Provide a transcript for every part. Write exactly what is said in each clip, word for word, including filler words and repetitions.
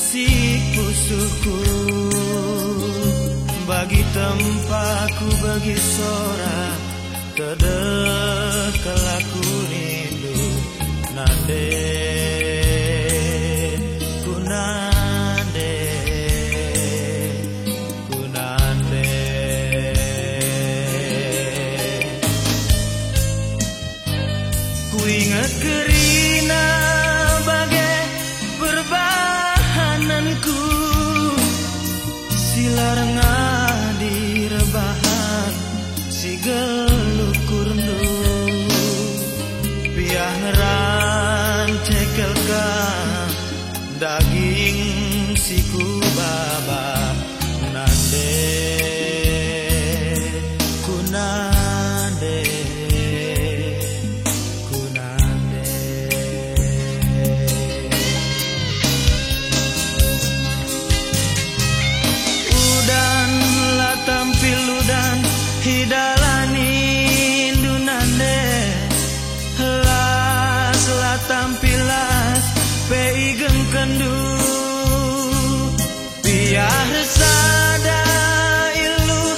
Sik pusuhku, bagi tempaku, bagi sora, tedeh kal aku rindu. Nande, ku nande, ku nande. Kuinget kerina bage perbahanenku, si la rengadi rebahan si gelukurndu. Piah ngeran cekelka daging si kubaba. Nande, ku nande, ku nande. Udan la tampil udan, idalanindu nande. Las la tampil las, pe igengkenndu. Piah ersada iluh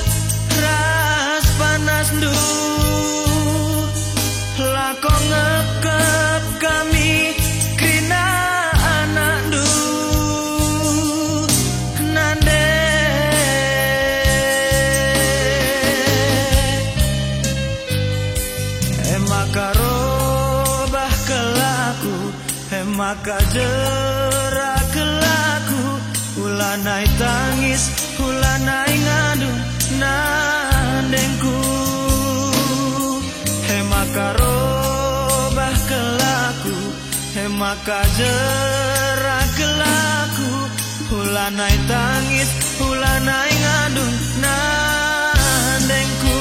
ras panasndu, lako ngepkep kami kerina anakndu. Nande, e maka robah kal aku, e maka jerak kal aku, ulanai tangis, ulanai ngandung nandengku. E maka robah kal aku, e maka jerak kal aku, ulanai tangis, ulanai ngandung nandengku.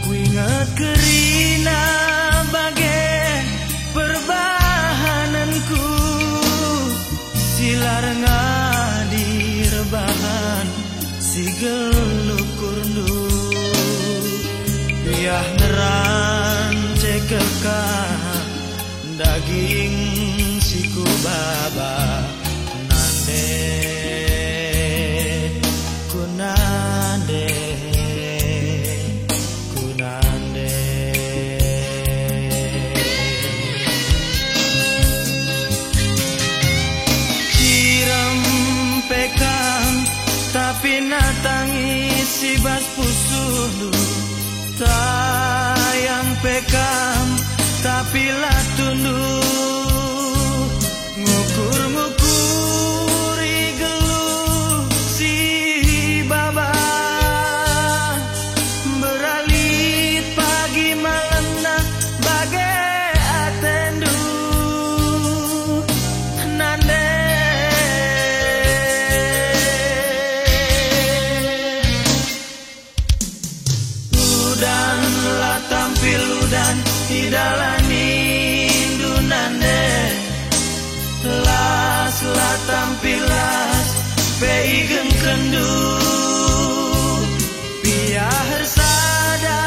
Kuinget kerina bage perbahanenku, si la rengadi rebahan si gelukurndu. Piah ngeran cekelka daging si kubaba. Nande, ku nande, ku nande. Cirem pe kam, tapi natangis i bas pusuhndu. Tayang pe kam, tapi la tunduh. Ngukur-ngukuri geluh si baba. Beralit pagi malemna bage atendu. Nande. Udan la tampil udan, idalanindu nande. Las la tampil las, pe igengkenndu. Piah ersada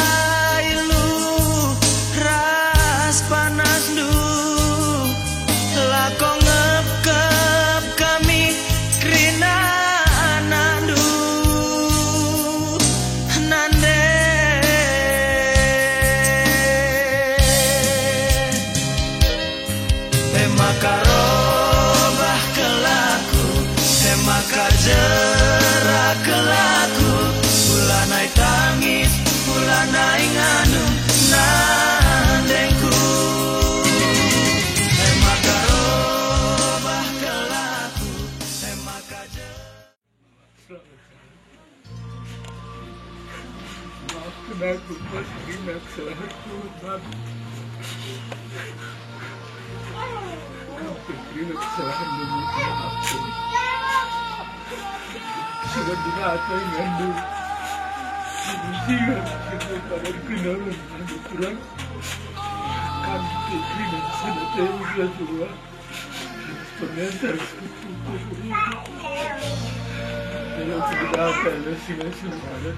iluh ras panasndu. Lako ngepkep kami kerina anakndu, nande. E maka robah kal aku, e maka jera Maafken aku, Tuhan, kerina kesalahanku, Tuhan. Maafken kerina kesalahanku, Tuhan. Sudah durhaka ingandu. Singa, singa pada kerina, Tuhan, kurang. Kami kerina kesalahan, Tuhan. Pengantar dalam kebenaran dan singa-singa.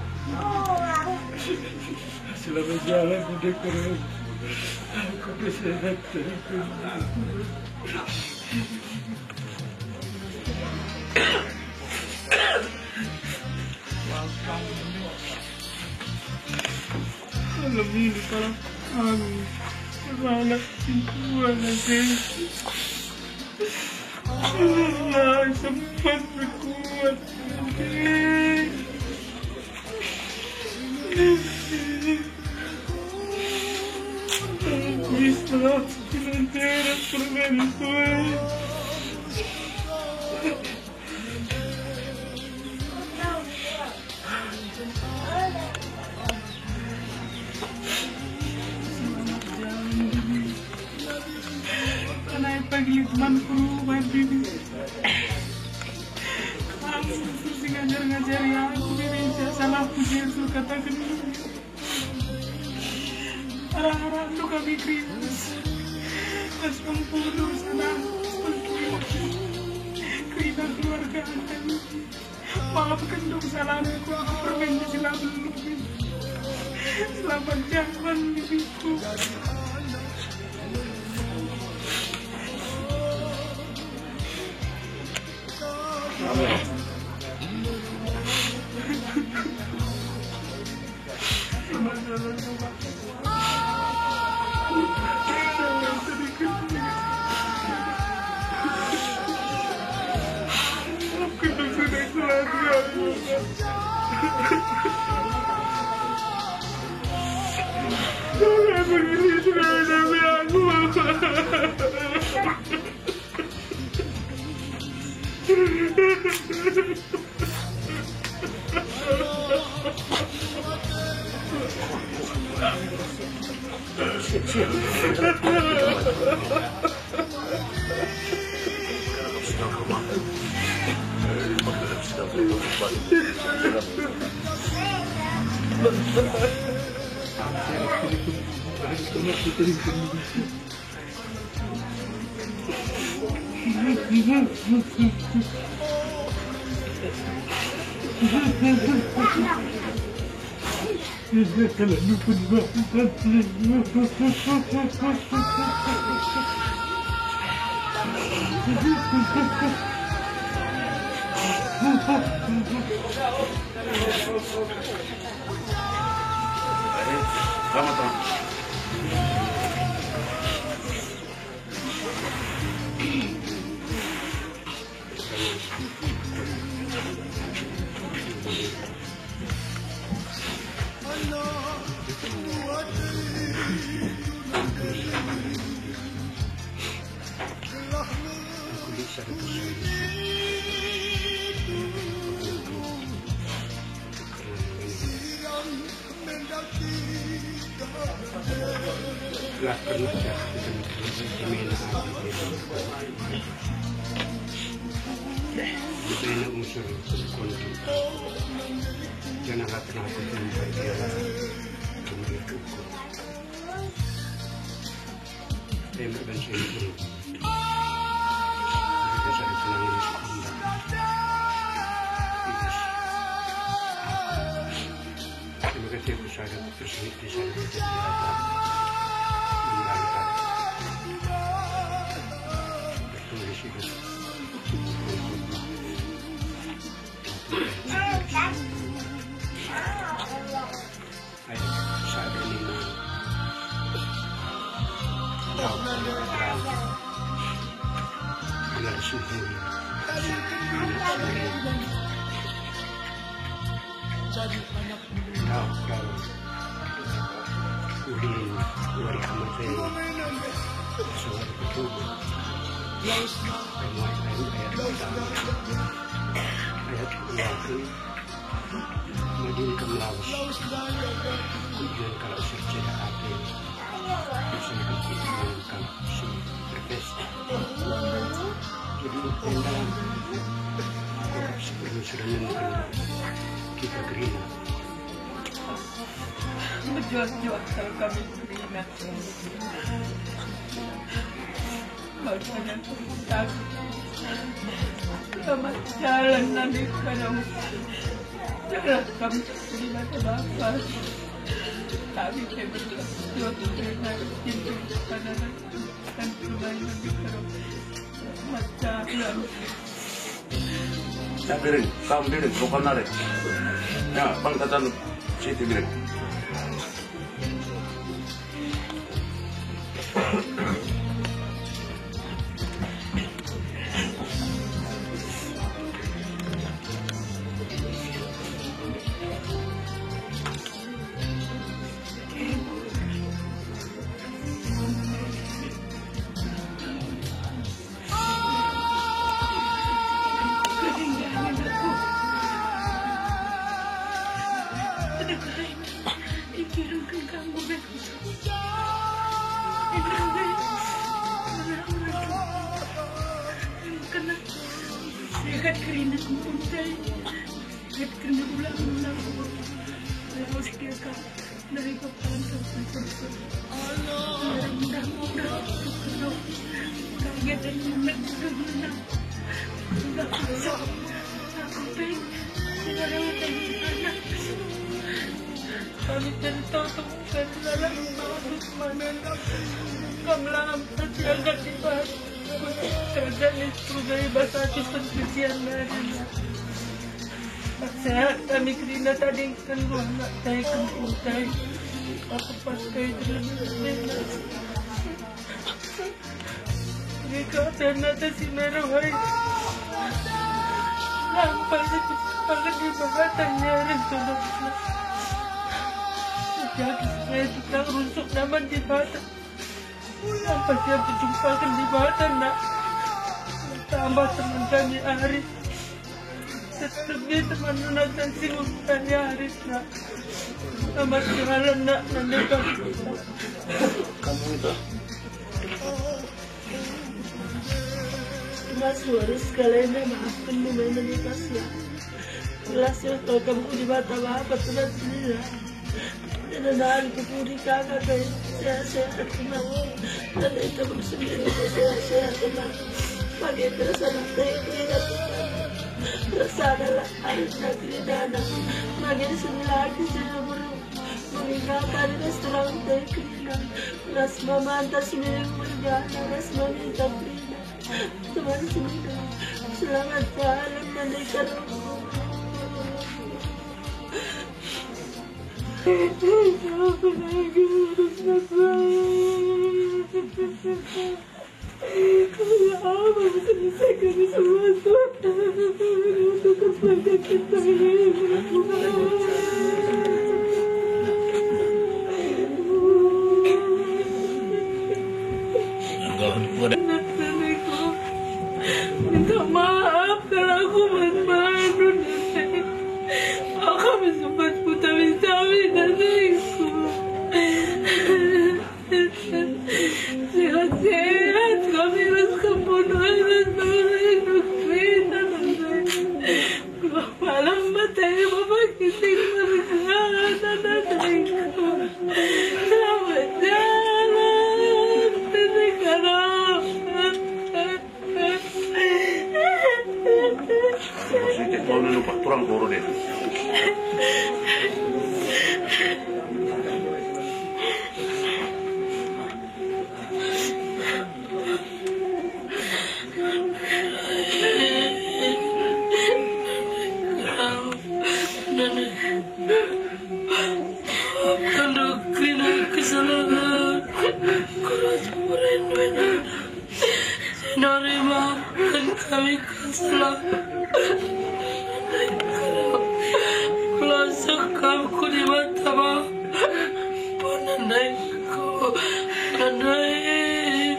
Selamat jalan, Bunda Keren. Aku kesehat dari Malam ini kalau kami anak perempuan aja. Allah, sempat berkuat. Bisa dengan teras permen kue. Kenai pagi teman kuru bagi. Kamu khusus ngajar-ngajari aku, Bibi, salahku, Jesu, kataken. Arah-arah tu kami Kristus. Pas pengpuluh sana, kerina keluarga anda. Maafken dong salahku, aku permen si la beluh. Selamat jalan, bibiku. Selamat, Bang. Lah pernah ya, kita minta aku. Kita enak unsur konti. Jangan pernah aku minta dia. Kemudian ukur. Enak dan sempurna. Terima kasih, Ibu, saya terus di sana. Tertulis itu. Ayo, saya berlima. Kau, kau, kau. Anak sendiri. Anak sendiri. Kau, kau. Ulin, wari amat saya. Suara betul. Kamu akan ayat pertama. Yakin madin kam lawes. Kudian kalak si erceda ate. Dosen kam kudian kalak si berpesta. Jadi enda kuakap si perlu sudah nengken kita kerina. Mejuah-juah kal kami kerina. Makanya aku tak selamat jalan nanti kepadamu. Telah kami terima ke Bapa. Kami saya berdoa dua puluh lima pintu pada dan permain lebih terus. Selamat jalan. Ya, Biring, kam Biring, bukan narik. Ya, bang katan Siti Biring. Sehat kerina kumpuntai. Sehat kerina ulang-ulang. Lawas dia kau dari papan sampai selesai. Mudah-mudah kau kaget dan mudah-mudah. Udah bisa. Aku pengen. Kami cerita untuk Kam lam tersiangkat di bas. Kerja ni sebagai bas ati pencucian badan. Sehat kami kerina tadingken ruah nak tai kempung tai. Aku pakai terlebih. Nika dan nata si merah hai. Lampai sepi pangan di bahatan nyaring tolong. Jadi saya tukang runsuk naman di bahatan. Lampai saya berjumpakan di bahatan nak. Tambah teman kami Aris. Terlebih teman nunatan si kami Aris nak. Tambah jalan nak nanti kami. Kamu itu. Mas Boris, kalenda maafken mu main Mas ya. Gelas ya, tokam ku Dibata Bapa, Tuhan sendiri. Jangan ku puri kakak, kai sehat-sehat tenang. Dan itu sendiri sehat-sehat tenang. Bagi terus anak saya, terus adalah anak negeri dana. Bagi sendiri lagi saya baru meninggalkan restoran saya kerina. Ras mamanta si Mary mergana, ras mamanta kerina. Teman semina, selamat jalan, Mandai Karungku. Minta maaf kalau aku main-main. Aku sempat ku tawi-tawi dariku. Sehat-sehat kami ras kempun ras nuri nukmina nuri. Malam mata bapa kiting mergana nuri. Selamat jalan, Tete Karang. Maksudnya, kalau lupa, kurang turun deh. Kandung kerina kesalahan. Kuras kuren wena. Sinari maafkan kami kesalahan. Kulasek kam ku Dibata Bapa. Penandaiku, penandai.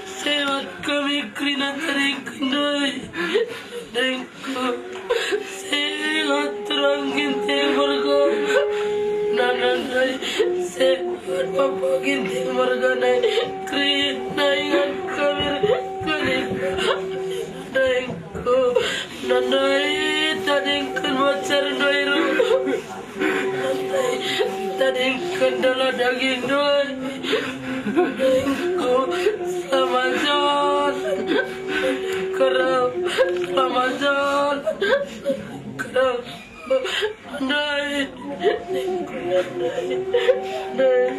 Sehat kami kerina tadingken ndai. Bapa Ginting mergana, kerina ingan kami, kami, daingku, nandai tadingken macar ndai ru, nandai tadingken dalan daging ndai, daingku, selamat jalan, kerem, selamat jalan, kerem. Ndai, ndai.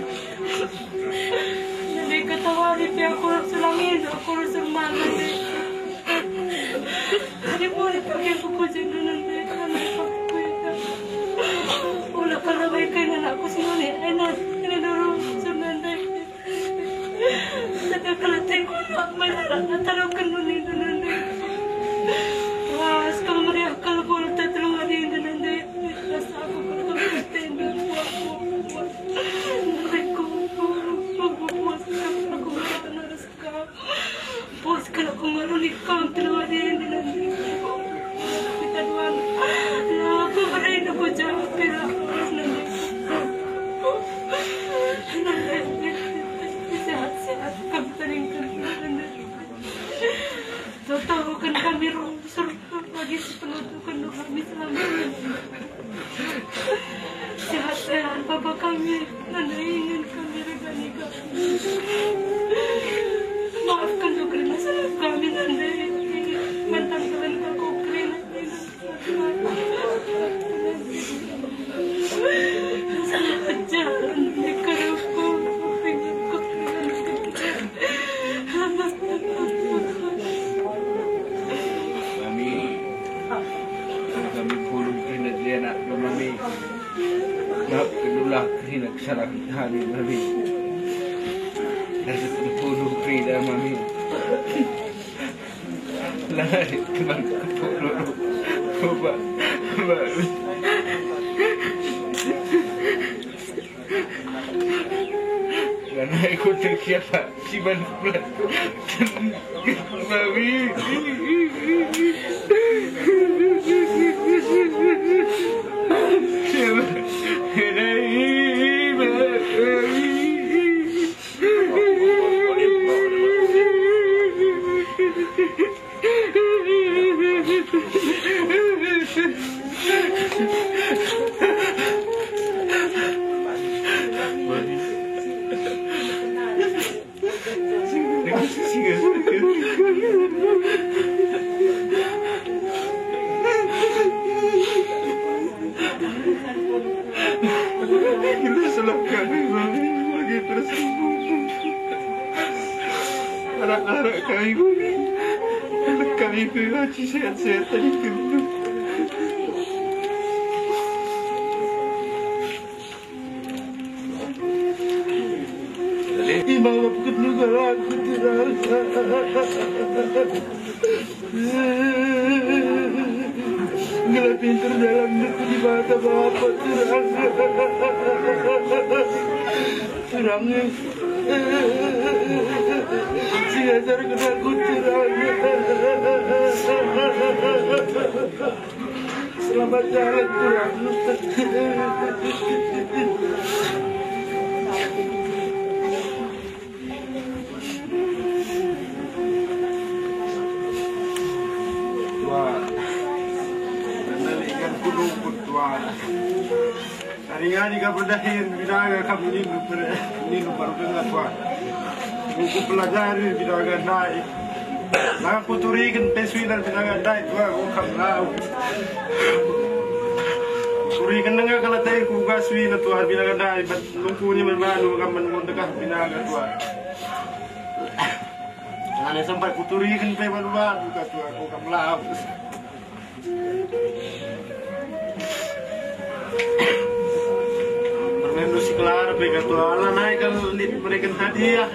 Ndai, kata wari pe aku arus selang enda, aku arus rumah ndai. Jadi boleh pakai aku kerja dulu ndai, karena aku itu. Ulah kalau baik anakku sendiri, enak, ini dulu, sudah ndai. Tapi kalau tengok anak main anak taruhken dulu itu ndai. Wah, sekarang meriah kalau boleh tak terlalu ada yang ndai. Rasa aku kalau tak bertenda, wah, wah, wah. Mereka, wah, wah, wah, wah, wah, aku merasa nerus. Puas kal aku ngaloi kam telu hari enda nanti. Kita duan. Lah, aku berain aku jauh kira puas nanti. Sehat-sehat kam teringkan nanti. Toto kan kami rungsur. Bagi si penutup kami selamat. Sehat-sehat bapa kami, nandai ingan kami, regani kami. Maafkan tu kerina salah kami, nandai mantan kalian aku kerina. Salah jalan di kerupuk, pengen kau. Mami, kami pulung kerina dia anak Mami. Maafkenlah kerina kesalahan kami, Mami. Rasa pulung kerina, Mami. Lanai teman kepulung. Coba, Mami. Lanai ku tersiapa si bantu. Mami. Kita salah kami, Mami, bagi persembuhan. Arak-arak kami, Mami. Anak kami, Mami, sehat-sehat tadi kami. Imam aku juga aku tidak. Gelah pinter dalam ngerti di mata Bapa terang. Terang. Si ngajarken aku terang. Selamat jalan, Tulang. Tuan, kendalikan kudukut, Tuan. Ari-ari ka perdahin binaga kam nindu per-, nindu baru denga, Tuan. Ku pelajari binaga ndai. Langa kuturiken pe suina binaga ndai, Tuan, o kam lau. Kuturiken denga kal ateku uga suina, Tuan, binaga ndai, bat nungkuni man bandu kam man nggo ndekah binaga, Tuan. Langa sempat kuturiken pe man bandu ka, Tuan, o kam lau. Permen si kelar pe ka Tuhan, lanai kal lit mereken hadiah.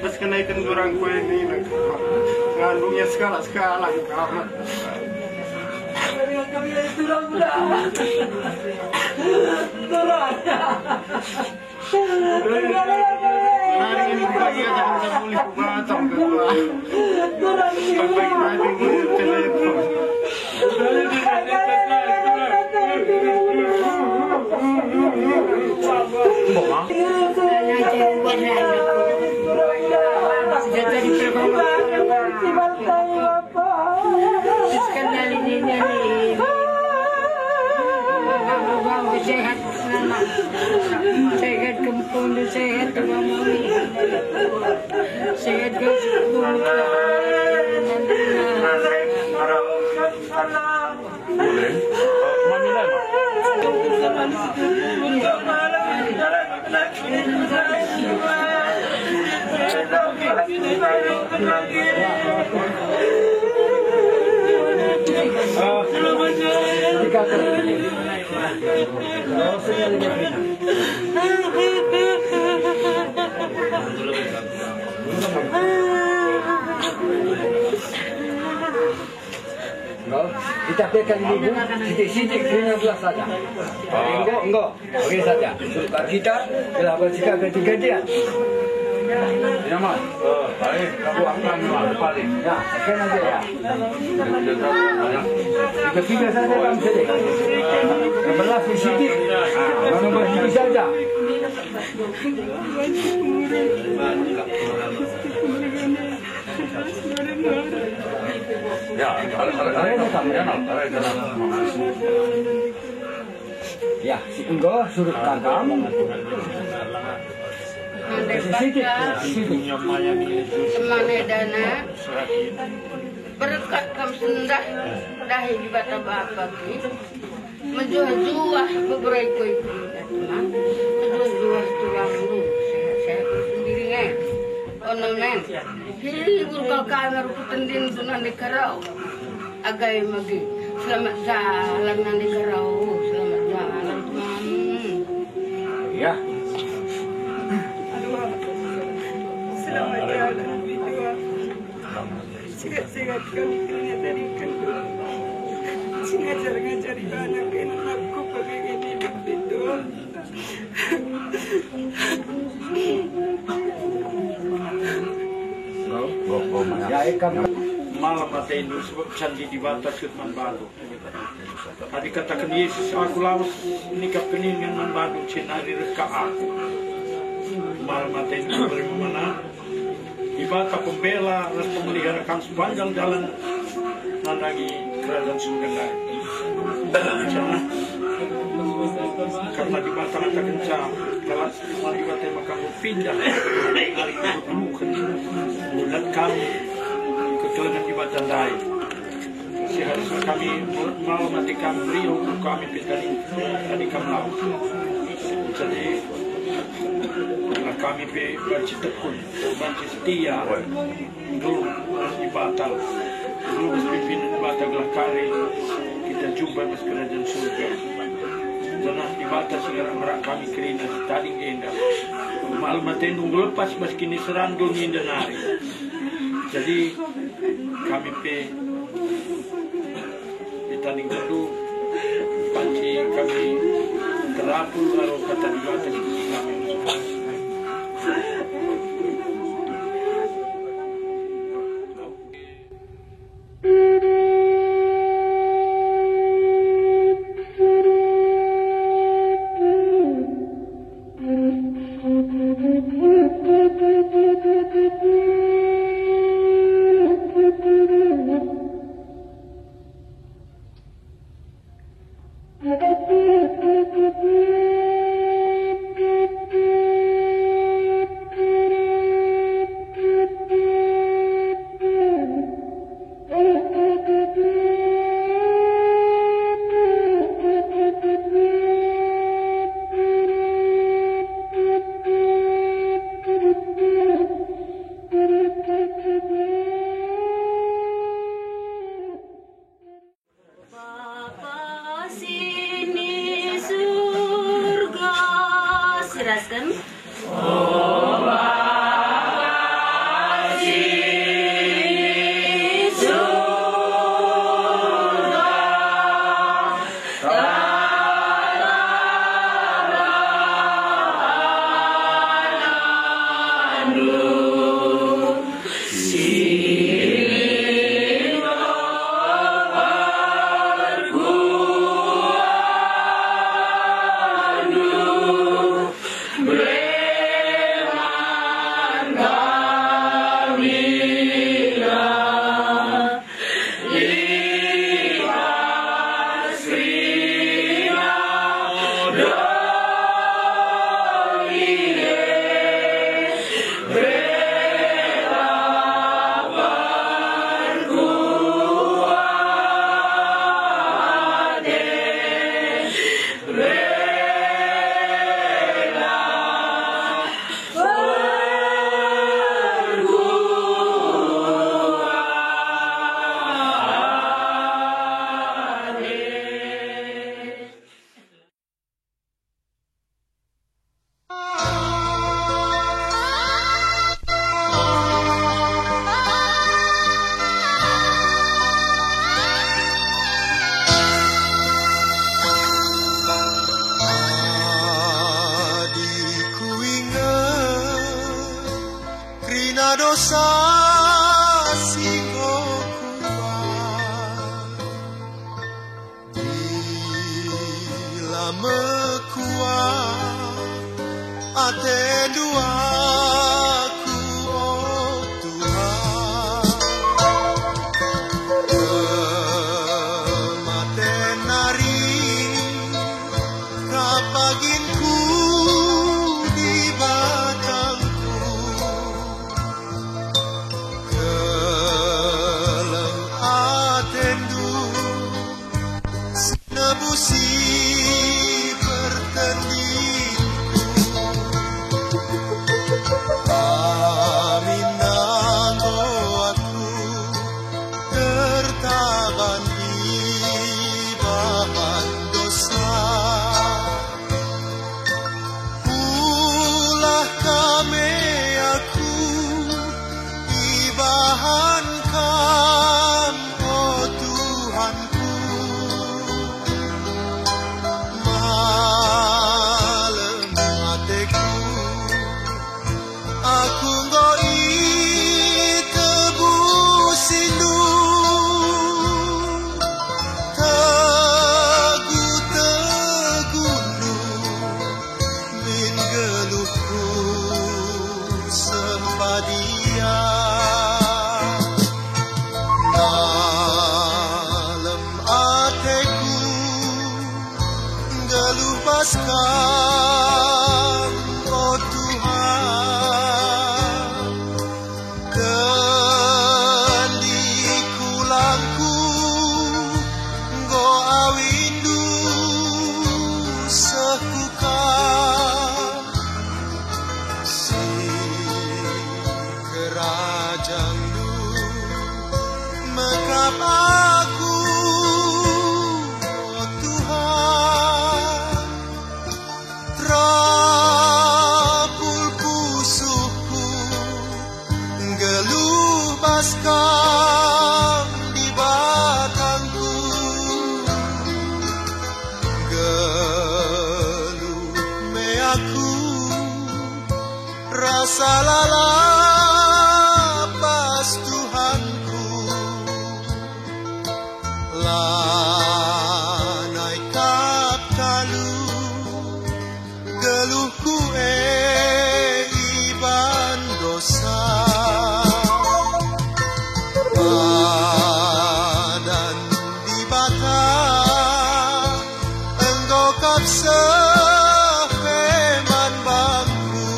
Pas kenaiken orang kue ni, ngandungnya sekala-sekala, kamat. Tolong. Hari ini bukan dia datang mulih ke Batam, Ketua. Sampai kita mulih ke Batam. Jadi pergaulan. Sehat, sehat kempun, sehat kempun, sehat kempun. Boleh. Eh, Mami Lema. Enggo, kita pekan minggu, sitik-sitik kerina gelah saja. Enggo, enggo, oke saja. Suruhkan kita, gelah bersikap ganti-gantian. Ya, Mas. Eh, baik. Aku akan, Mas, paling. Ya, oke aja ya. Tiga-tiga saja kan sedih. Yang belas di sitik. Mana belas di saja. Ya, ada, ada, ada, ada, ada, ada. Ya, si enggo surut kagam. Sitik, sitik. Temane dana, berkat kam sendah, dahi Dibata Bapa ki. Mejuah-juah beberai koi kuda, teman. Mejuah-juah tulangmu, sehat-sehat sendiri, nge. Ono, men. Hibur kal kami ruku tendin tu nande kerau. Agai magi. Selamat jalan nande kerau. Selamat jalan, teman. Ya. Aduh, selamat jalan, Bitua. Sehat-sehat kami kerina tariken. Si ngajar-ngajari bana kena aku pegege hidup itu. Malem atendu sebab janji Dibata sut man bandu. Adi kataken Yesus, "Aku lawes nikap keningen man bandu, jenari reh ka Aku." Malem atendu, bere me mana Dibata pembela ras pemelihara kam sepanjang jalan nandangi kerajaan surga ndai. Janah karena Dibata ngatakenca, kalak Mari Dibata maka enggo pindah ari kegeluhen, enggo dat kami kekelengen Dibata ndai. Si harus kami mal mati kami rio kami pe tadi, tadi kam lau. Jadi, karena kami pe banci tekun, banci setia. Geluh ras Dibata, geluh ras pimpinan Dibata gelah kari kita jumpa i bas kerajaan surga. Janah Dibata si ngerak-ngerak kami kerina si tading enda. Malem atendu enggo lepas bas kiniseran doni enda nari. Jadi kami pe Itanding tedu, banci kami terapul alu kata Dibata si kami. Bapa si ni surga, sirasken. Dosa si enggo kubuat, ila mekuah atendu aku, o Tuhan. Kematen nari kap baginku, Dibatangku. Keleng atendu si nebusi pertendingku. Aminna enggo aku tertaban ibahan dosa. Pulah kame aku ibahan Kam, o Tuhanku. Malem ateku, aku enggo itebusindu, tegu-tegundu min geluhku seh badia. Nalem ateku nggeluh bas Kam, o Tuhan. Tendi kulangku enggo awindu seh ku Kam, si kerajangndu mekap aku, o Tuhan. Terapul pusuhku nggeluh bas Kam, Dibatangku. Nggeluh me aku rasa lalap bas Tuhanku. Lanai kap talu geluhku e iban dosa. Padan Dibata enggo kap seh pe man bangku.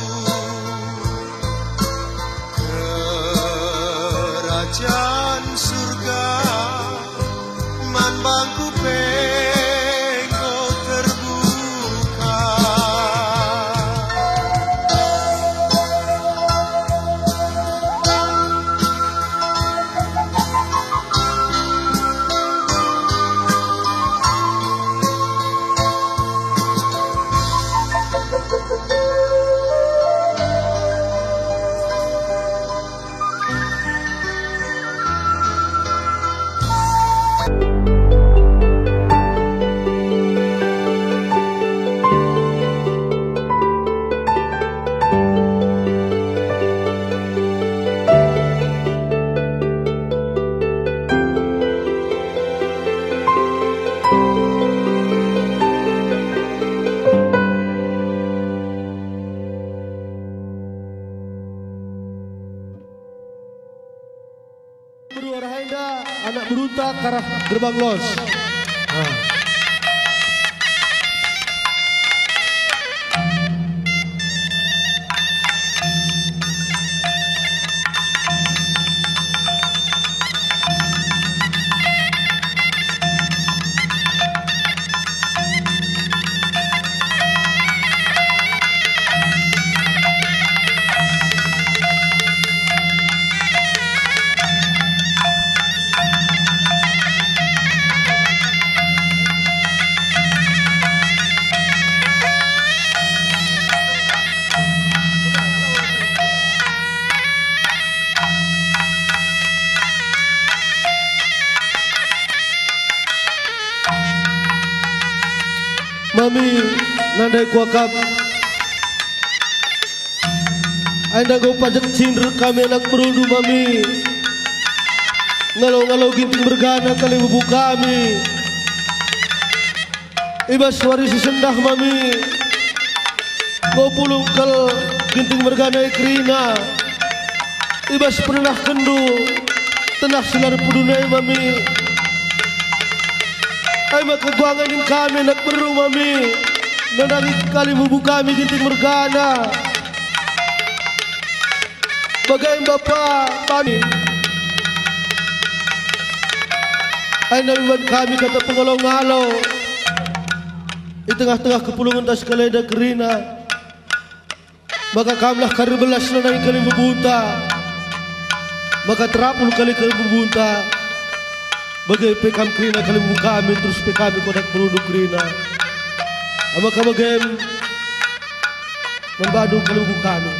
Kerajan Surga man bangku pe enggo terbuka. Perlu arah enda anak beruntak ke arah gerbang los. Ah. Mami, nandai kuakap. Enda enggo pajek cinder kami anak berundu mami. Ngalo-ngalo Ginting mergana kalimbubu kami. I bas wari si sendah mami, enggo pulung kal Ginting mergana e kerina. I bas penenahkenndu, tenah si la erpudun e mami. E maka kuanganin kami anak beru mami, nandangi kalimbubu kami Ginting mergana. Bage me bapa kami. Ai nami man kami kata pengalo-ngalo i tengah-tengah kepulungenta sekalenda kerina. Maka kamlah kari belas nandangi kalimbubunta. Maka terapul kali kalimbubunta. Bage pe kam kerina kalimbubu kami, terus pe kami kodak berundu kerina. Maka bage me man bandu kalimbubu kami.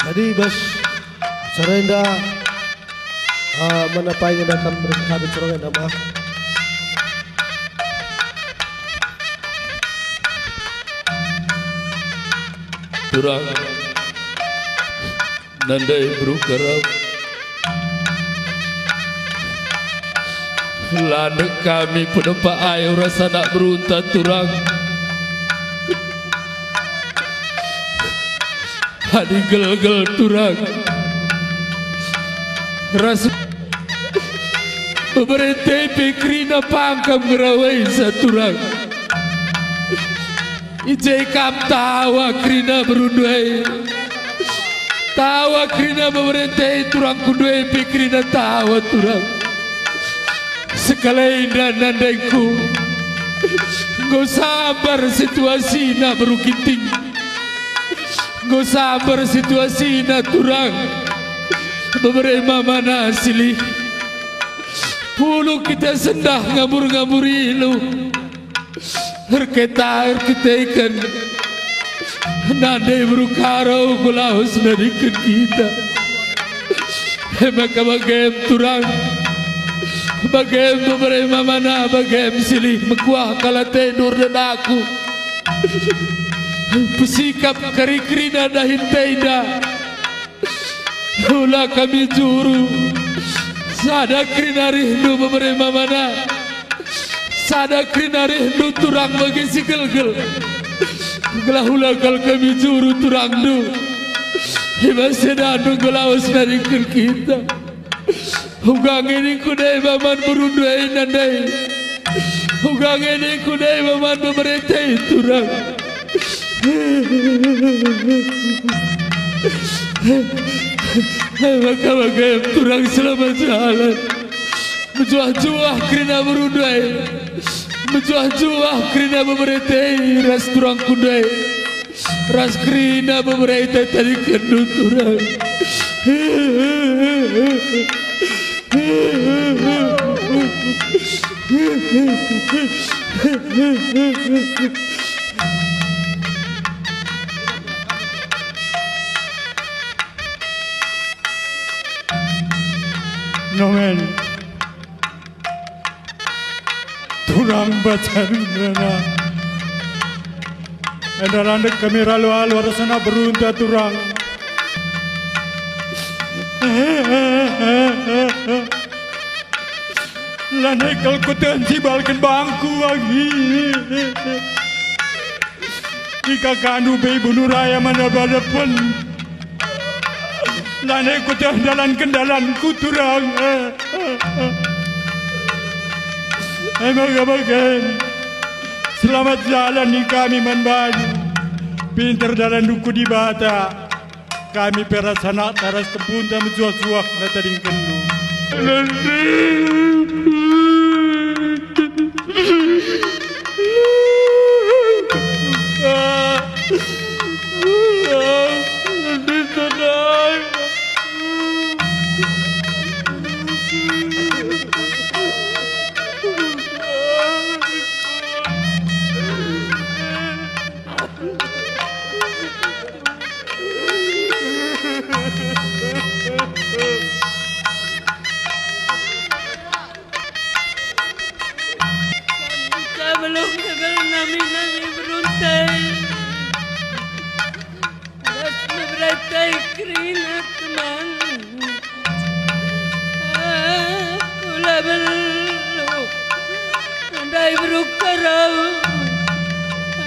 Jadi bas acara enda, ah, mana paing enda kam berkata cerong enda mah. Turang. Nandai beru garam. Landu kami pedempa ayo ras anak berunta turang. Adi gelgel turang. Ras beberete pe kerina pangkam ngerawaisa turang. I je kam tawa kerina berundu e. Tawa kerina beberete turangku ndai pe kerina tawa turang. Sekalenda nandengku. Enggo sabar situasina beru Ginting. Enggo sabar situasina turang. Bebere mamana silih. Pulung kita sendah ngambur-ngambur ilu. Erketa erketeken. Nande beru karo ku lawes nariken kita. E maka bagem turang. Bagem bebere mamana bagem silih mekuah kalatendu ras aku. Pesikap kari kerina dahin tenda. Ula kami juru. Sada kerina rihndu bebere mamana. Sada kerina rihndu turang bage si gelgel. Gelah ula kal kami juru turangndu. I bas edandu nggo lawes nariken kita. Uga nge ningku ndai paman berundu e nandai. Uga nge ningku ndai paman beberete turang. Maka bage turang selamat jalan. Mejuah-juah kerina berundu e. Mejuah-juah kerina beberete ras turangku ndai. Ras kerina beberete tadi kendu turang. Nomen. Turang bacan rena. Enda landek kami ralu-alu ras anak berunta turang. Lanai kal kuteh njibalken bangku agi. Ikakandu pe bunuh raya mana balapen. Lanai kuteh ndalanken dalanku turang. E maka bagen. Selamat jalan ni kami man bandu. Pinter dalanndu ku Dibata. Kami pe ras anakta ras tempunta mejuah-juah natadingkenndu.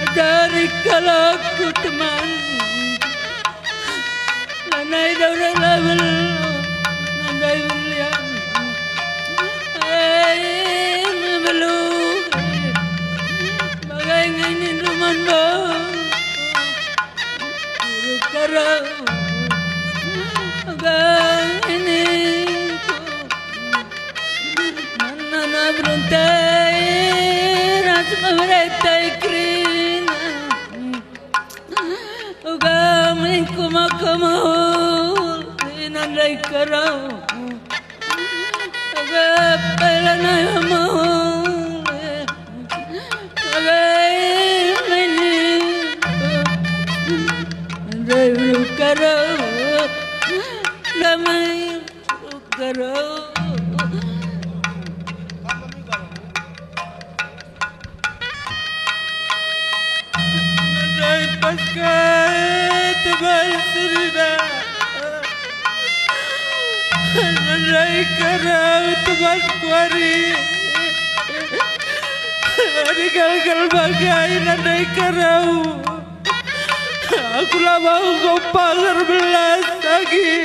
Ajari kal aku teman. Lanai daura label, nandai ulian. Ai, mebelu. Bagai ngainin ruman bau. Guru Karo. Bagai ngainin. Nana beruntai ras meberetai kerina. Uga melingku maka mahul inandai Karo. Uga pelanai mahul. Uga ini. Andai Karo. Damai. Garo. Nadai pas kai teman serina. Nadai Karo teman kuari. Adi galgal bagai nadai Karo. Aku la mau enggo pager belas agi.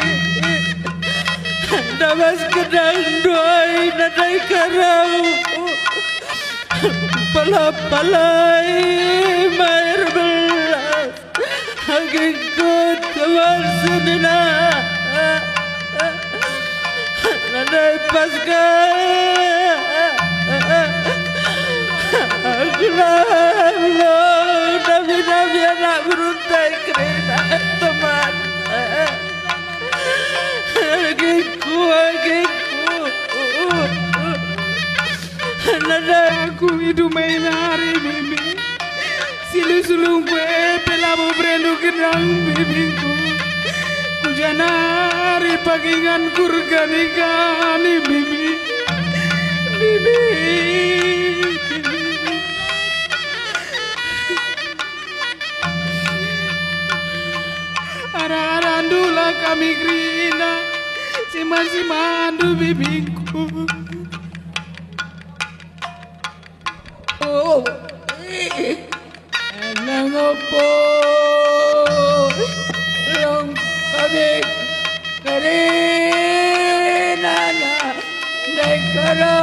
Damas kedang duai nadai Karo. Pala-palai mair belas. Agi ku teman senina. Nadai pas kai. Aku la lo nabi-nabi anak beruntai kerina teman. Agiku, agiku. Nadai aku idu main hari, Bibi. Silu-silungku e pe labo berendu gendang, bibingku. Kujanari pagingan kurgani kani, bibi. Bibi. Ara-arandu la kami kerina, sima-simandu, bibingku. Oh, ih, nang opo long kami kerinana ndai Karo.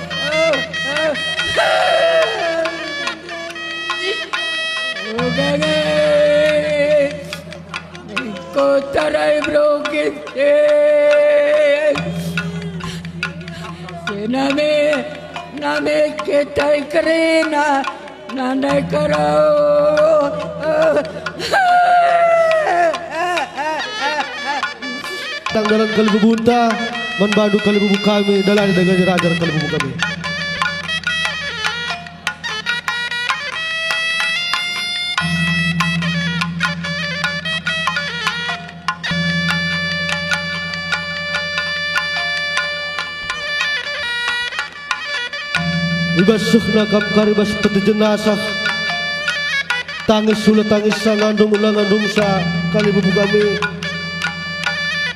Oh, oh, oh. Uga nge. Enggo tarai bro Ginting. Senami, nami kita kerina, nandai Karo. Tanggaran kalimbubu enta, man bandu kalimbubu kami, dalan dengan rajar kalimbubu kami. I bas sehna kam kari bas peti jenazah, tangis ula tangis sa ngandum ula ngandum sa kalimbubu kami.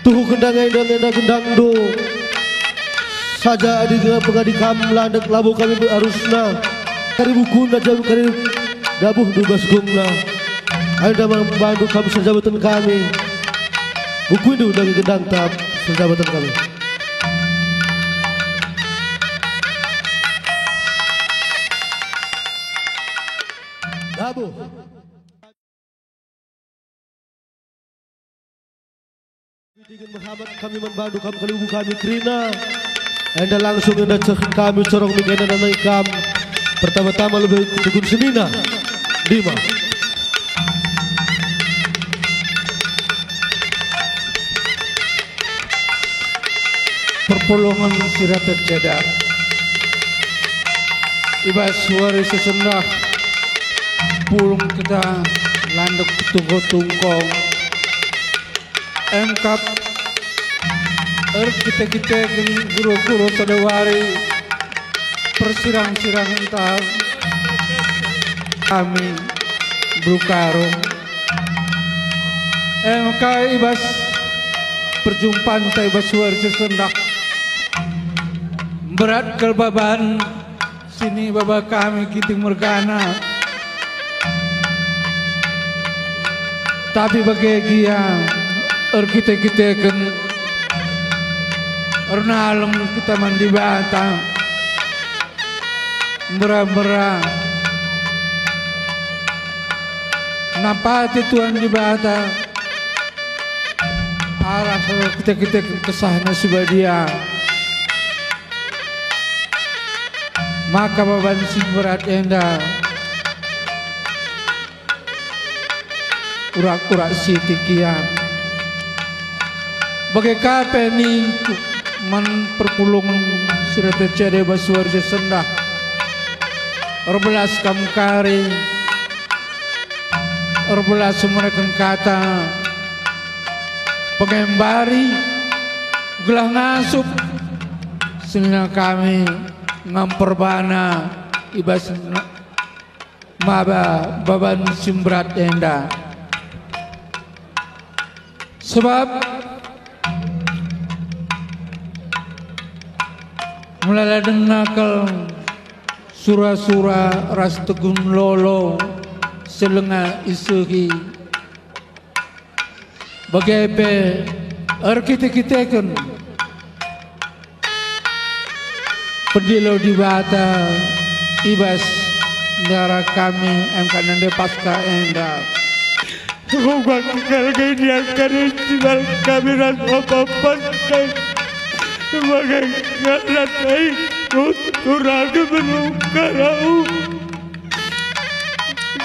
Tuhu gendang enda enda gendang do. Saja adi pengadi kam landek labo kami arusna. Kari bukun aja kari dabuh du bas gungna. Enda man bandu kam serjabaten kami. Bukundu dage gendang tap serjabaten kami. Dabuh. Dingen mehamat kami man bandu kam kalimbubu kami kerina. Enda langsung enda ceh kami corong mik enda nanai kam. Pertama-tama lebe tukun senina. Dima. Perpulungen si rata ceda. I bas wari sesendah pulung kita landek tungko-tungkong. Emkap erkite-kiteken guru-guru sada wari persirang-sirang ntah kami Brukaro. Emka i bas perjumpanta i bas wari sesendah. Berat kal baban Sini baba kami Ginting mergana. Tapi bage gia erkite-kiteken ernalem kita man Dibata. Mbera-mbera nampati Tuhan Dibata arah kita-kita kesahna si badia. Maka baban si berat enda urak-urak sitik ia. Bage ka pe ningku man perpulungen si rate cede bas warja sendah. Erbelas kam kari, erbelas mereken kata pengembari gelah ngasup senina kami ngamper bana i bas maba baban si mberat enda. Sebab melala denga kal sura-sura ras tegun lolo si langa isehi. Bage pe erkite-kiteken pendilo Dibata i bas ndara kami M K Nende Paskah enda. Kuga kal ginian kari sinar kami ras opo-opo kai. Bage ngalat ai kuturadu beru karau.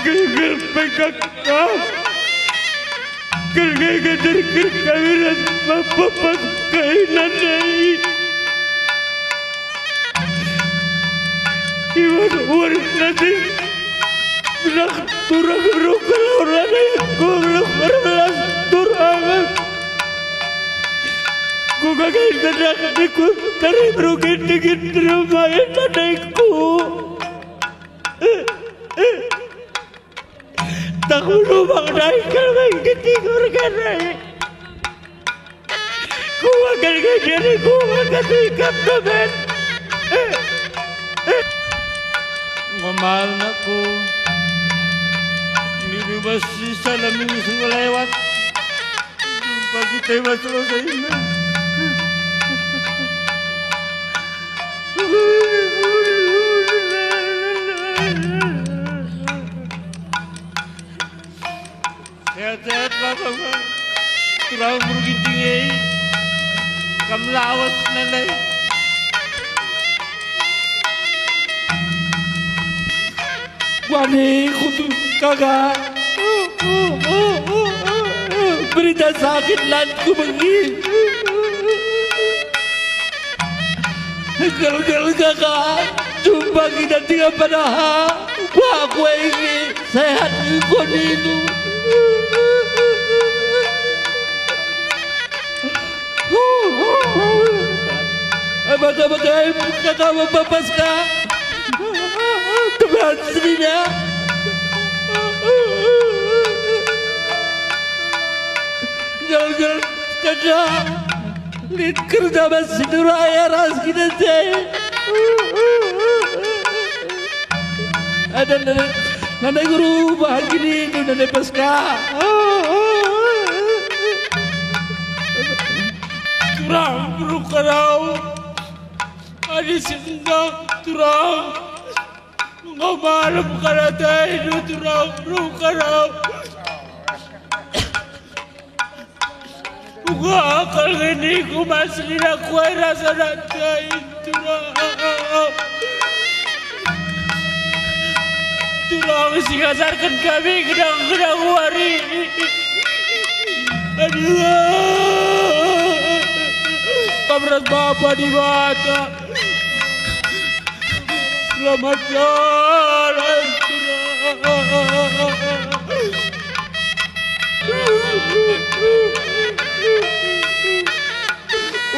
Geger P K K. Kerge gajar ker kami ras bapa pas kai nandai. Iwan uar nandai. Berak turang rukal orang nandai. Goblok berbelas turang. Ku gagai sedak diku teri berugi degit rumah nandaiku. Tak ulubang dai kalbeng geti gorgana. Kuakan gajari kuakan ikap doben. Ngomal nakku. Minggu bas sisa minggu sungguh lewat. Jumpa kita bas selesai. Sehat-sehat, Bapa, Bapa. Turang merugi tinggi. Kam lawas, Nandai. Wani, kutu, kaga. Berita sakit lan ku bengi. Gel-gel kaka, jumpa kita tiga padahal. Wah, kue ini sehat koniku. Baka-baka kaka bapas ka. Teman senina. Gel-gel kaka. Lit kerja bas si Duraya ras kita te. Ada nandai, nandai guru bahan gini, nandai paska. Turang beru karau. Adi si endah turang. Enggo malem karatai turang beru karau. Uga akal ngeni ku mas nina kuai rasa nantai turang. Turang si ngajarken kami gedang-gedang wari. Aduh. Kam ras Bapa Dibata. Selamat jalan, Surang.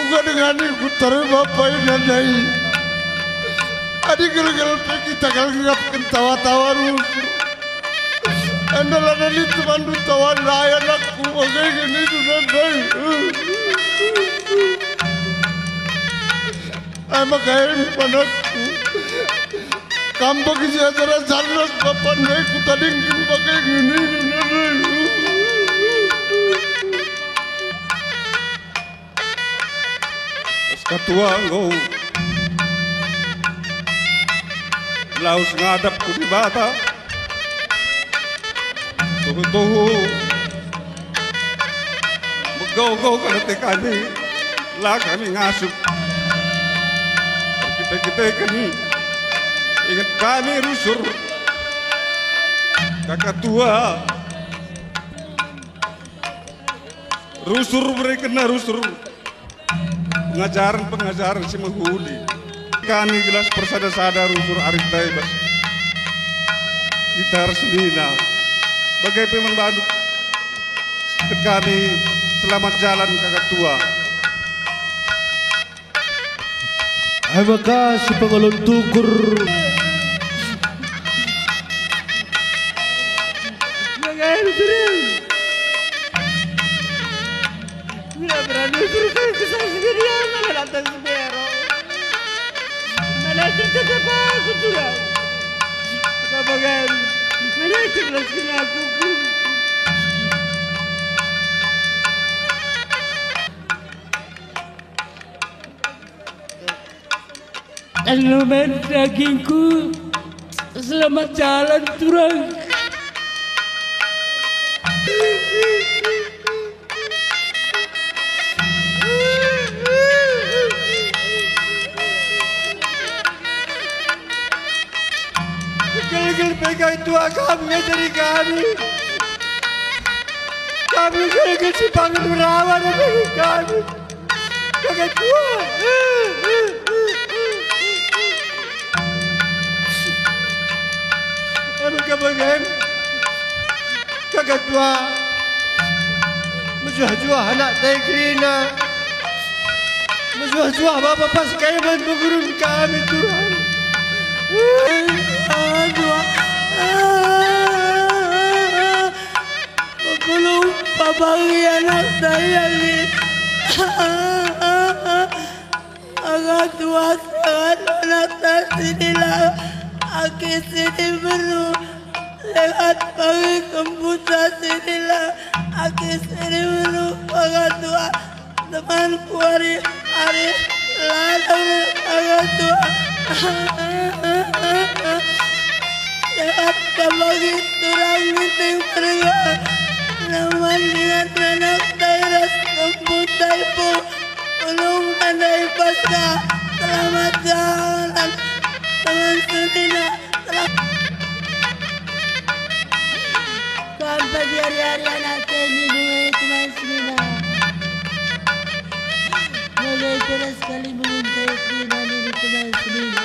Uga dengan iku terima painanai. Adi gel-gel pe kita kal ngerapken tawa-tawa rusur. Enda lanai lit temandu tawan layan aku, bage geni nanai. Ai maka em panakku. Tambah si acara sarnas bapan ndai kutadingken bage ngeni. Katua enggo lawes ngadap ku Dibata. Tuhu-tuhu, megogo kal ate kami, la kami ngasup. Erkite-kiteken, inget kami rusur. Kakatua, rusur berekenna rusur. Pengajaren-pengajaren si mehuli. Kami gelah persada-sada rusur arih ndai bas gitar senina. Bage pe man bandu, kami selamat jalan Kakatua. Ai maka si pengelon tukur. Bage rusur. Bila berani suruh saya kesal sendirian, mana datang sebero. Mana cerita siapa aku curang. Kabangan, mana cerita aku. Anu men dagingku, selamat jalan turang. Gelgel pegai tua kami ngajari kami. Kami gelgel si pangan berawa ngajari kami. Kakatua. Anu kabangen. Kakatua. Mejuah-juah anak tai kerina. Mejuah-juah bapa pas kai man pengurun kami, Tuhan. Aduh. Mepulung pabagi anak saya ni. Aga tuas dengan anak tak sinilah. Aki sini beru. Lewat pagi kembuta sinilah. Aki sini beru. Aga tuas. Temanku ari-ari ladang anak tua. Sehat kabagi turang ninting perga. Naman dengan anak tai ras kempu taipu. Ulung nadai paska. Selamat jalan teman senina. Kam pagi ari-ari anak kami dua teman senina. Bagai keras kali menguntai senina nini teman senina.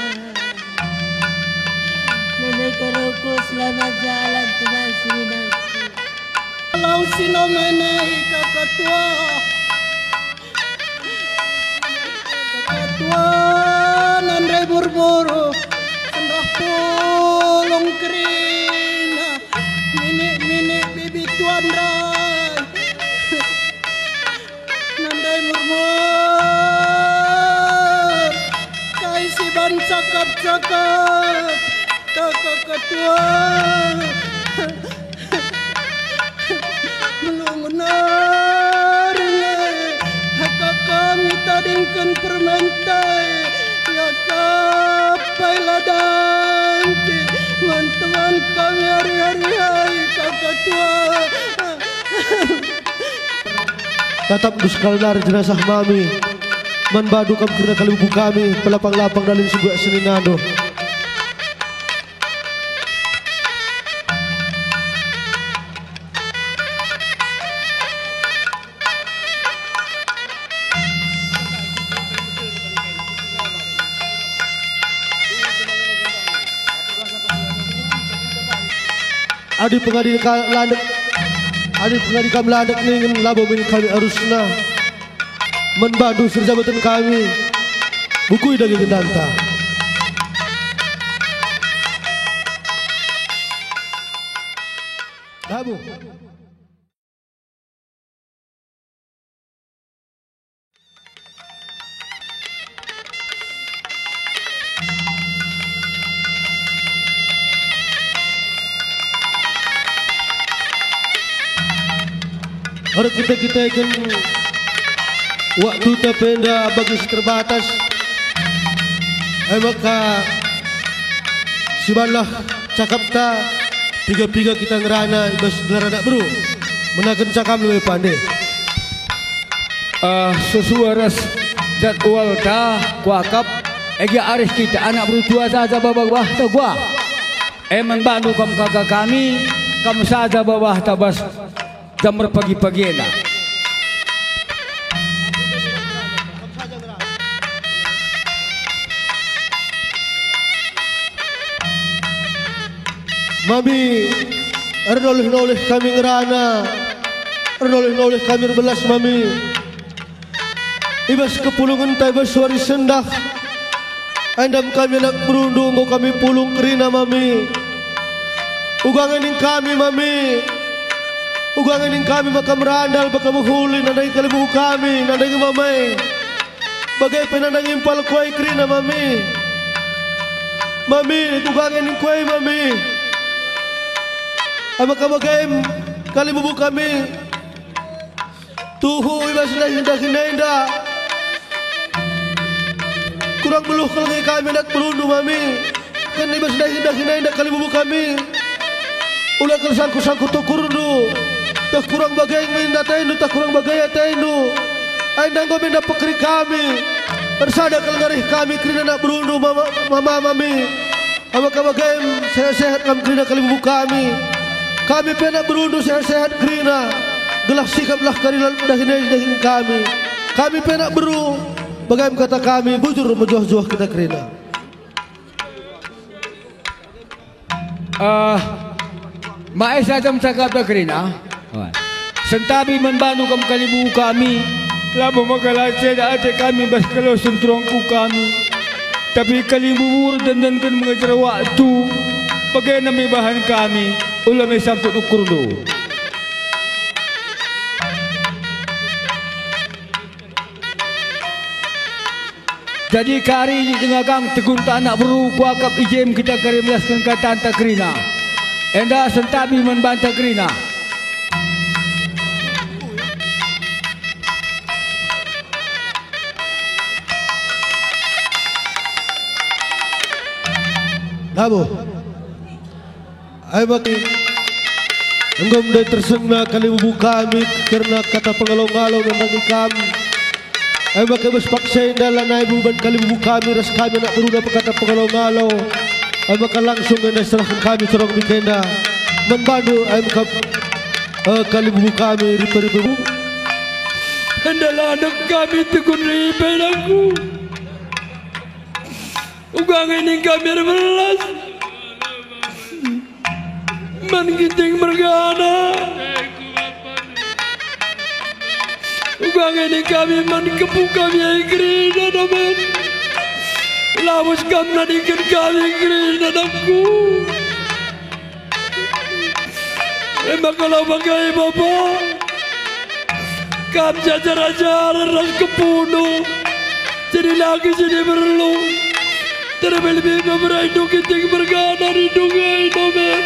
Nenek Karoko, selamat jalan teman senina. Lau si no menai kakatua. Katuan ndai burbur, sendah pulung kerina, minik-minik bibi tuan ndai. Ndai murmur, kai si ban cakap-cakap, kaka ketua. Melungun aringe, aka kami tadingken permentai, ya kapai ladanti, man teman kami ari-ari ai kaka tua. Tatap dus kal nari jenazah mami, man badu kam kerna kalimbubu kami, pelapang-lapang dalan sebuah seninandu. Adi pengadi ka landek, adi pengadi kam landek ningen labo min kami arusna. Man bandu si erjabaten kami, bukui dage gendanta. Labo. Erkita-kitaken waktuta pe enda bagi si terbatas, e maka sibanlah cakapta, piga-piga kita ngerana i bas gelar anak beru. Menaken cakap lebe pande. Ah, sesuai ras jadwalta kuakap, egi arih kita anak beru tua saja babah-babahta gua. E man bandu kam kaka kami, kam saja babahta bas jam erpagi-pagi enda. Mami, ernoleh-noleh kami ngerana, ernoleh-noleh kami erbelas, Mami. I bas kepulungenta i bas wari sendah, endam kami anak berundu enggo kami pulung kerina, Mami. Uga nge ning kami, Mami. Uga nge ning kami maka merandal, maka mehuli nandangi kalimbubu kami, nandangi Mama e. Bage pe nandangi empal kuai kerina, Mami. Mami, uga nge ning kuai, Mami. Maka bage kalimbubu kami. Tuhu i bas dahin-dahin enda. Kurang beluh kal nge kami anak berundu, Mami. Ken i bas dahin-dahin enda kalimbubu kami. Ula kal sangku-sangku tukurndu. Tah kurang bage nge atendu, tah kurang bage atendu. Enda enggo menda pekeri kami. Ersada kal ngarih kami kerina anak berundu, Mama, Mama, Mami. Maka bage sehat-sehat kam kerina kalimbubu kami. Kami pe anak berundu sehat-sehat kerina. Gelah sikaplah kari dahin-dahin kami. Kami pe anak beru, bage kata kami, bujur mejuah-juah kita kerina. Ah, Maesa jam cakapta kerina. Sentabi man bandu kam kalimbubu kami, labo maka la ceda ate kami bas kalosen turangku kami. Tapi kalimbubu erdendenken mengejar waktu, bage nami bahan kami, ula me sangkut ukurndu. Jadi kari denga kam tegunta anak beru kuakap i jem kita kari melasken katanta kerina. Enda sentabi man banta kerina. Labo. Ai maka enggo ndai tersenna kalimbubu kami kerna kata pengalo-ngalo nandangi kam. Ai maka bas paksa enda lanai buban kalimbubu kami ras kami anak beruna pe kata pengalo-ngalo. Ai maka langsung enda serahken kami sorong mikenda man bandu, ai maka, eh, kalimbubu kami ripe-ripebu. Enda la anak kami tekun ripe nangku. Uga nge ning kami erbelas man Ginting mergana. Uga nge ning kami man kepu kami ai kerina damen. Lawes kam nadingken kami kerina nangku. E maka la bage, Bapa. Kam jajar-jajar ras kepundu, jadi lagi jadi berlu. Terlebih-lebih beberai Ginting mergana rindu ngai domen.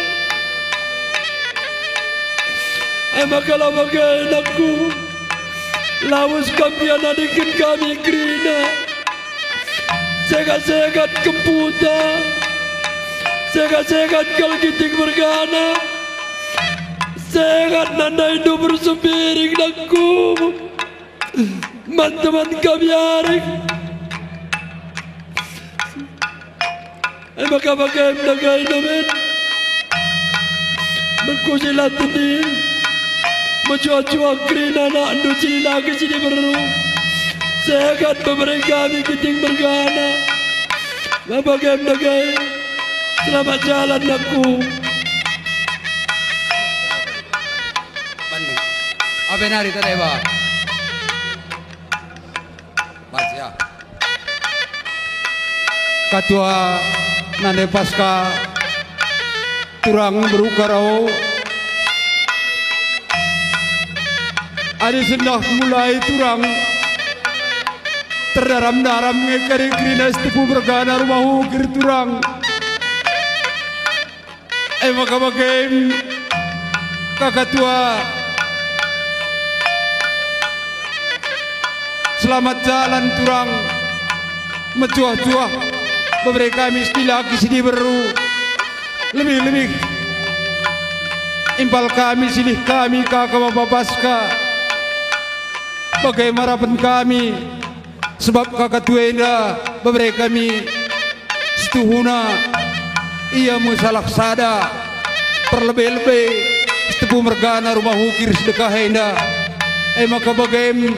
E maka la bage, anakku. Lawes kam pian nadingken kami kerina. Segat-segat kemputa, segat-segat kal Ginting mergana, segat nandaindu bersembiring nangku man teman kami arih. E maka bage em dage enda men. Mengkuji la tendin, mejuah-juah kerina anakndu cili lagi cili beru. Sehat bebere kami Ginting mergana. Bage em dage. Selamat jalan, anakku. Bandung. Abe nari tadai ba. Pas, ya. Katua nande Paska turang beru Karau. Adi sendah mulai turang, terdaram-daram nge kari kerina si tepu mergana rumah ukir turang. E maka bage em, kaka tua, Selamat jalan turang, mejuah-juah, bebere kami si dilaki si diberu. Lebih-lebih impal kami, silih kami, kaka bapa Paska. Bage marapen kami, sebab kaka tua enda bebere kami situhuna, ia me salah sada perlebe-lebe Sitepu mergana Rumah Ukir sedekah enda. E maka bagem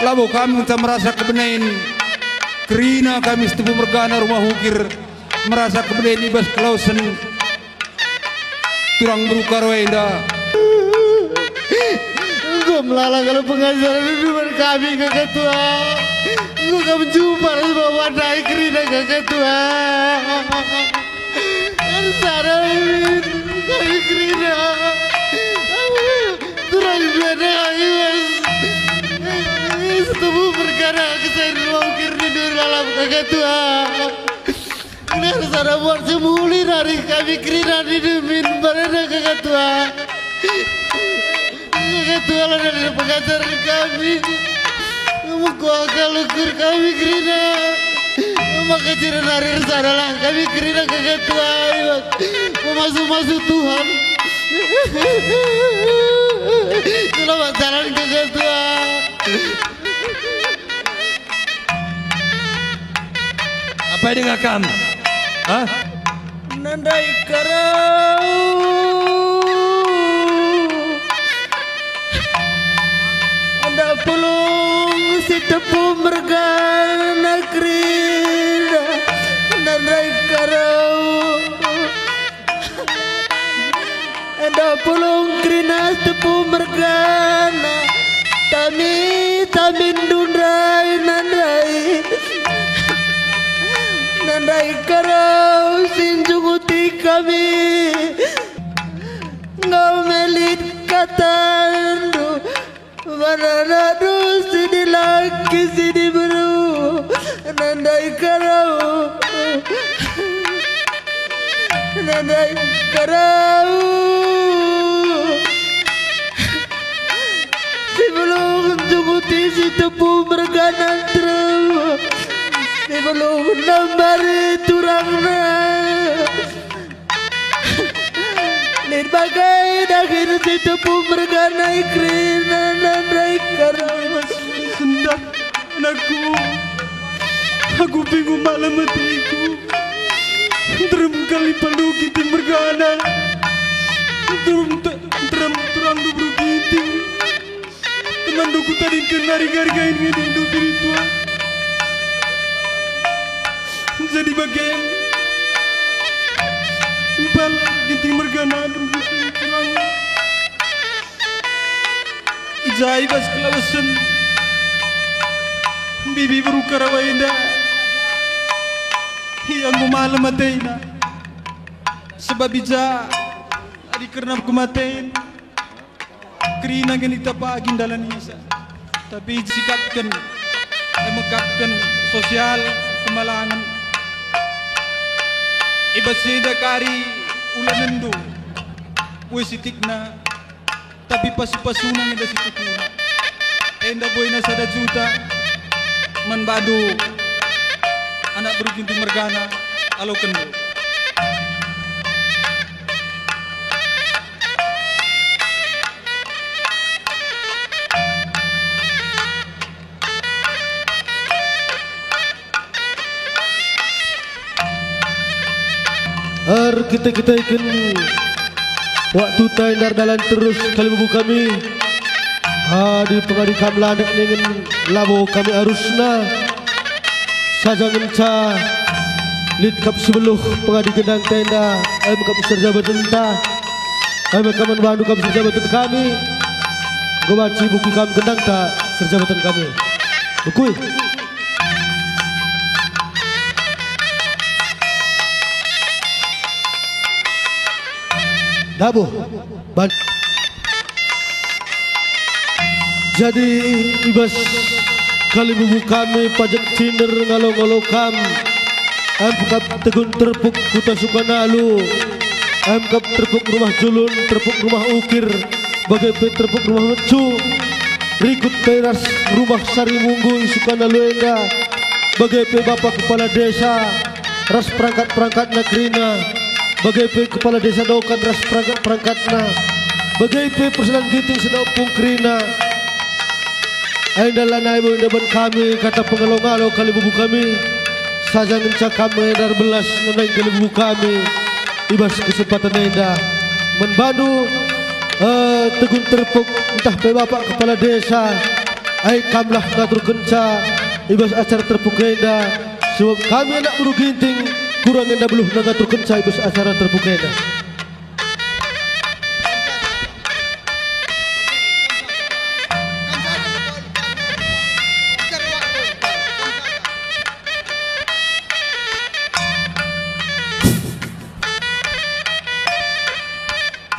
labo kami ngenca merasa kebenen, kerina kami Sitepu mergana Rumah Ukir merasa kebenen i bas kelawesen turang berukar enda. Enggo melala kal pengajaran idumen kami, kaka tua. Enggo kami njupar sebab wadai kerina, kaka tua. Ersada kami kerina. Turang dua kami, Mas. Sitepu mergana kesain Rumah Ukir nindu lalap, kaka tua. Ersada buat semuli rari kami kerina nidemin barena, kaka tua. Kaka tua, la nari pengajaran kami. Mekuah kal ukur kami kerina. Maka ciri nari ersadalah kami kerina, kaka tua. Memasu-masu Tuhan. Selamat jalan, kaka tua. Apai denga kam? Hah? Nandai karau. Enda pulung Sitepu mergana kerina. Nandai karau. Enda pulung kerina Sitepu mergana, tami-tamindu ndai nandai. Nandai karau si njunguti kami, enggo me lit katandu. Mana anakndu si dilaki si diberu, nandai karau, nandai karau. Si belum njunguti Sitepu mergana nterem, si belum nambari turangna. Lit bage dahin Sitepu mergana kerina nandai karau. Sendah anakku, aku bingung malem ateku. Nterem kal impalndu Ginting mergana. Nterem te-, nterem turangdu beru Ginting. Temanndu kutadingken nari gari kain ngedindu diri tua. Jadi bagen impal Ginting mergana berbuting kurang. I ja i bas kelawesen bibi berukar awa enda. Ia enggo malem atena. Sebab i ja adi kerna kematen. Kerina nge nitapagi ndalan isa, tapi isikapken, e mekapken sosial kemalangen. I bas enda kari ulanenndu, we sitikna, tapi pasu-pasuna nge da situkuna. Enda buena sada juta man bandu, anak beru Ginting mergana, alokenndu. Erkiteken-kiteken waktuta enda erdalan terus kalimbubu kami. Adi pengadi kam la ndek ningen labo kami arusna. Saja ngenca lit kap si beluh pengadi gendangta enda, e me kap serjabatenta. E me kam man bandu kap serjabaten kami. Enggo banci bukti kam gendangta serjabaten kami. Bukui. Dabo. Ban- Jadi, i bas kalimbubu kami pajek cinder ngalo-ngalo kam, emkap tegun terpuk kuta Sukanalu, emkap terpuk rumah julun, terpuk rumah ukir, bage pe terpuk rumah mecu. Rikut pe ras Rumah Sari Munggu isukana alu enda, bage pe Bapak Kepala Desa ras perangkat-perangkatna kerina, bage pe Kepala Desa Dokan ras perangkat-perangkatna, bage pe Persedan Ginting sedap pung kerina. Enda lanai bo enda ban kami kata pengalo-ngalo kalimbubu kami, saja ngenca kam enda erbelas ngenai kalimbubu kami i bas kesempatan enda. Man bandu, eh, Tegun Terpuk, ntah pe Bapak Kepala Desa, ai kamlah ngaturkenca i bas acara terpuk enda, sebab kami anak beru Ginting kurang enda beluhna ngaturkenca i bas acara terpuk enda.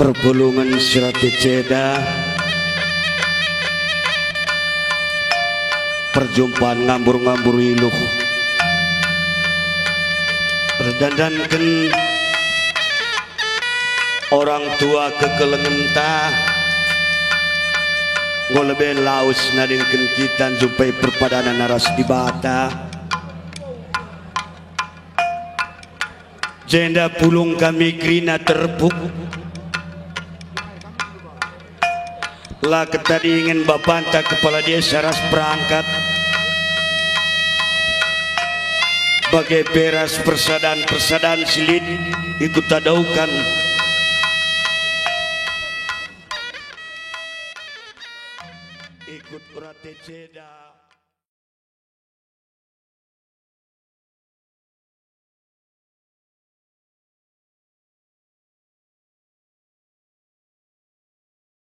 Perpulungen Sirate Ceda, perjumpaan ngambur-ngambur iluh, erdandanken orang tua kekelengenta, enggo lebe lawes nadingken kita njumpai perpadanan ras Dibata. Jenda pulung kami kerina Terpuk. La ketadingen bapanta kepala desa ras perangkat, bage pe ras persadan-persadan si lit i Kuta Dokan. Ikut Rate Ceda.